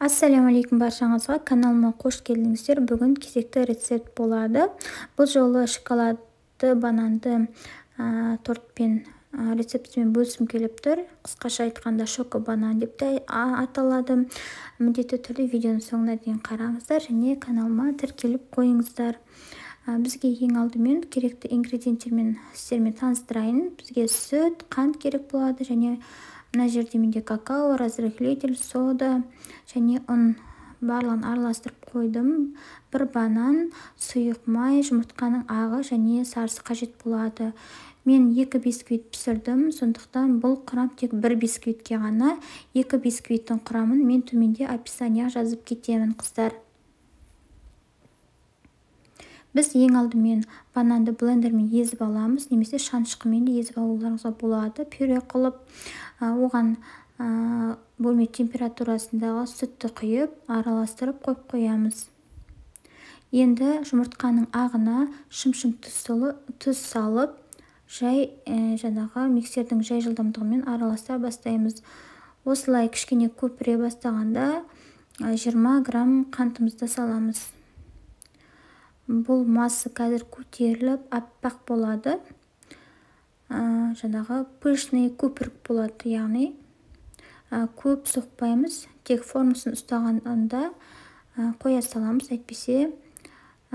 Ассаляму баршаңызға, каналыма қош келдіңіздер. Бүгін кезекті рецепт болады. Бұл жолы шоколадты бананды тортпен рецептімен бөліскім келіп тұр. Қысқаша айтқанда шоко банан деп те аталады. Міндетті түрде видеоның соңына дейін қараңыздар және каналыма тіркеліп қойыңыздар. Бізге ең алдымен керекті ингредиенттермен сіздермен таныстырайын. Бізге сүт, қант керек болады және мына жерде менде какао, разрыхлитель, сода және ұн, барлығын араластырып қойдым. Бір банан, сұйық май, жұмыртқаның ағы және сарысы қажет болады. Мен 2 бисквит пісірдім, сондықтан бұл құрам тек бір бисквитке ғана. 2 бисквиттің құрамын мен төменде описанияға жазып кетемін, қыздар. Біз ең алдымен бананды блендермен езіп аламыз, немесе шанышқымен де езіп алуларыңызға болады. Пюре қылып, оған бөлме температурасындағы сүтті құйып, араластырып қойып қоямыз. Енді жұмыртқаның ағына шымшым тұз салып, жай жаңағы миксердің жай жылдамдығымен араластыра бастаймыз. Осылай кішкене көпіре бастағанда 20 грамм қантымызды саламыз. Бұл масса қазір көтеріліп аппақ болады. Жаңағы пышный көпірік болады, яғни көп соқпаймыз, тек формасын ұстағанда қоя саламыз, әйтпесе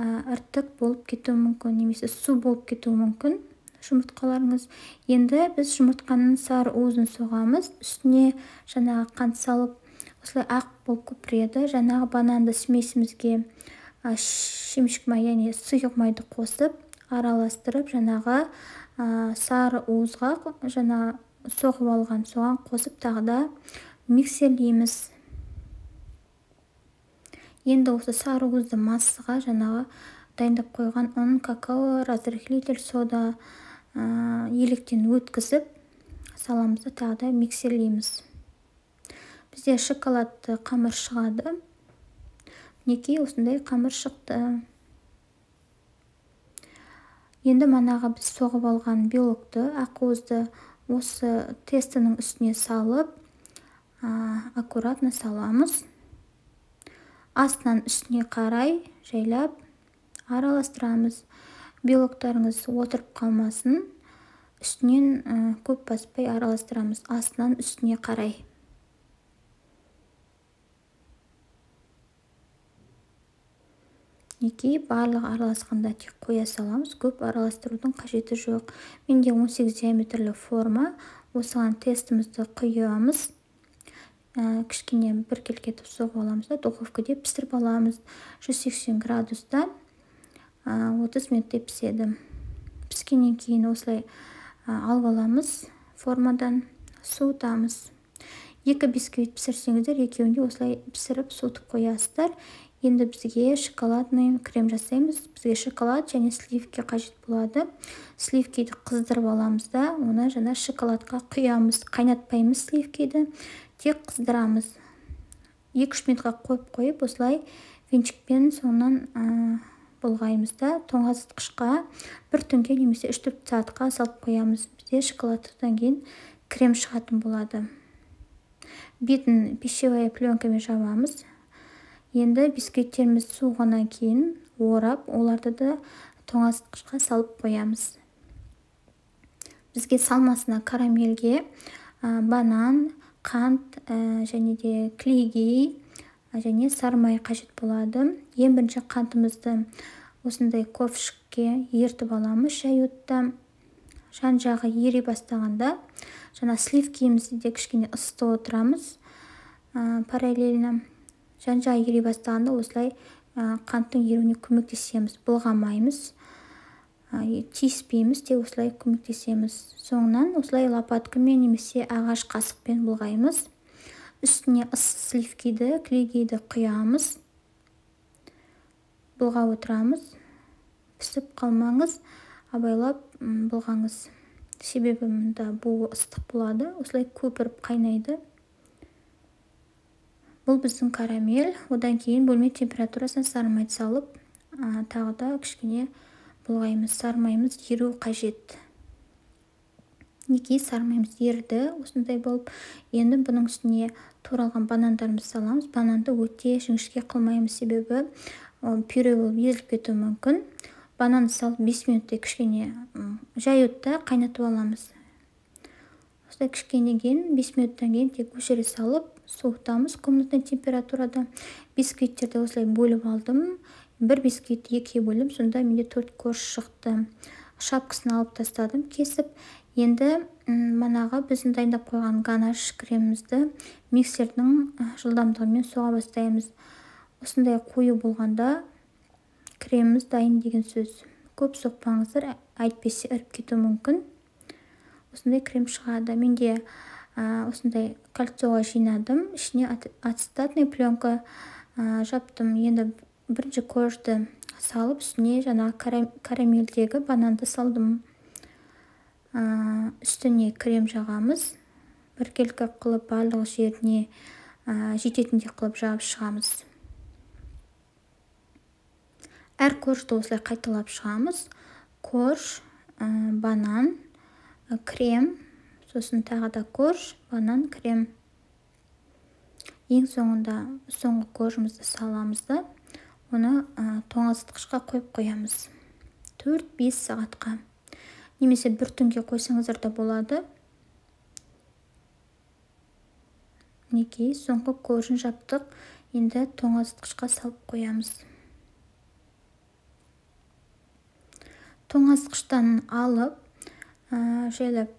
іртік болып кетуі мүмкін, немесе су болып кетуі мүмкін жұмыртқаларыңыз. Енді біз жұмыртқаның сары уызын соғамыз, үстіне жаңағы қант салып, осылай ақ болып көпіреді. Жаңағы бананды смесімізге шемішік май, яғни сұйық майды қосып, араластырып, жаңағы сары уызға жаңа соғып алған соған қосып тағы да миксерлейміз. Енді осы сары уызды массаға жаңағы дайындап қойған ұн, какао, разрыхлитель, сода електен өткізіп саламыз да тағы да миксерлейміз. Бізде шоколадты қамыр шығады. Мінекей осындай қамыр шықты. Енді манағы біз соғып алған белокты, ақуызды осы тестінің үстіне салып, аккуратно саламыз. Астынан үстіне қарай жайлап араластырамыз. Белоктарыңыз отырып қалмасын. Үстінен көп баспай араластырамыз, астынан үстіне қарай. Мінекей барлығы араласқанда тек қоя саламыз, көп араластырудың қажеті жоқ. Менде 18 диаметрлі форма, осыған тестімізді құямыз. Кішкене біркелкі етіп соғып аламыз да духовкада пісіріп аламыз. 180 градуста 30 минуттай піседі. Піскеннен кейін осылай алып аламыз формадан, суытамыз. 2 бисквит пісірсеңіздер, екеуін де осылай пісіріп суытып қоясыздар. Енді бізге шоколадный крем жасаймыз. Бізге шоколад және сливки қажет болады. Сливкиді қыздырып аламыз да, оны жаңа шоколадқа құямыз. Қайнатпаймыз сливкиді, тек қыздырамыз. 2-3 минутқа қойып, осылай венчикпен соңынан бұлғаймыз да, тоңазытқышқа бір түнге немесе 3-4 сағатқа салып қоямыз. Бізде шоколадтан кейін крем шығатын болады. Бетін пищевая пленкамен жабамыз. Енді бисквиттеріміз суығаннан кейін орап, оларды да тоңазытқышқа салып қоямыз. Бізге салмасына карамельге банан, қант және де клейгей және сары май қажет болады. Ең бірінші қантымызды осындай ковшикке ертіп аламыз шай отта. Жан жағы ери бастағанда жаңа сливкиімізді де кішкене ысытып отырамыз параллельно. Жан жағы ери бастағанда осылай қанттың еруіне көмектесеміз. Былғамаймыз, тиіспейміз, тек осылай көмектесеміз. Соңынан осылай лопаткамен немесе ағаш қасықпен былғаймыз. Үстіне ыссы сливкиді, клейгейді құямыз. Былғап отырамыз. Пісіп қалмаңыз, абайлап былғаңыз. Себебі мұнда буы ыстық болады, осылай көпіріп қайнайды. Бұл біздің карамель. Одан кейін бөлме температурасына сары майды салып, тағы да кішкене бұлғаймыз. Сары майымыз еру қажет. Мінекей, сармайымыз еріді осындай болып. Енді бұның үстіне туралған банандарымызды саламыз. Бананды өте жіңішке қылмаймыз, себебі пюре болып езіліп кетуі мүмкін. Бананды салып 5 минуттай кішкене жай отта қайнатып аламыз. Осылай кішкене кейін 5 минуттан кейін тек өшіре салып суытамыз комнатный температурада. Бисквиттерді осылай бөліп алдым. Бір бисквитті екіге бөлдім, сонда менде 4 корж шықты. Шапкасын алып тастадым кесіп. Енді манағы біздің дайындап қойған ганаш кремімізді миксердің жылдамдығымен соға бастаймыз. Осындай қою болғанда креміміз дайын деген сөз. Көп соқпаңыздар, әйтпесе іріп кетуі мүмкін. Осындай крем шығады. Менде осындай кольцоға жинадым. Ішіне ацетатный пленка жаптым. Енді бірінші коржды салып, үстіне жаңағы карамельдегі бананды салдым. Үстіне крем жағамыз. Біркелкі қылып барлық жеріне жететіндей қылып жағып шығамыз. Әр коржды осылай қайталап шығамыз. Корж, банан, крем, сосын тағы да корж, банан, крем. Ең соңында соңғы коржымызды саламыз да, оны тоңазытқышқа қойып қоямыз. 4-5 сағатқа. Немесе бір түнге қойсаңыздар да болады. Мінекей, соңғы коржын жаптық. Енді тоңазытқышқа салып қоямыз. Тоңазытқыштан алып, жайлап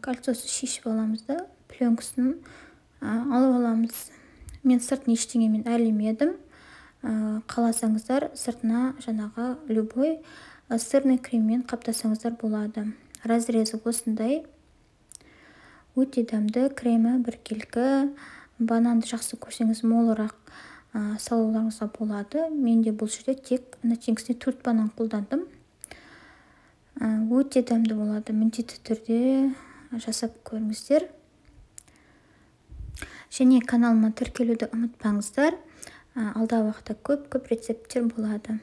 кольцосын шешіп аламыз да, пленкасын алып аламыз. Мен сыртын ештеңемен әрлемедім. Қаласаңыздар сыртына жаңағы любой сырный креммен қаптасаңыздар болады. Разрезі осындай. Өте дәмді, кремі біркелкі. Бананды жақсы көрсеңіз молырақ салуларыңызға болады. Мен де бұл жерде тек начинкасіне 4 банан қолдандым. Өте дәмді болады. Міндетті түрде жасап көріңіздер. Және каналыма тіркелуді ұмытпаңыздар. Алдағы уақытта көп-көп рецепттер болады.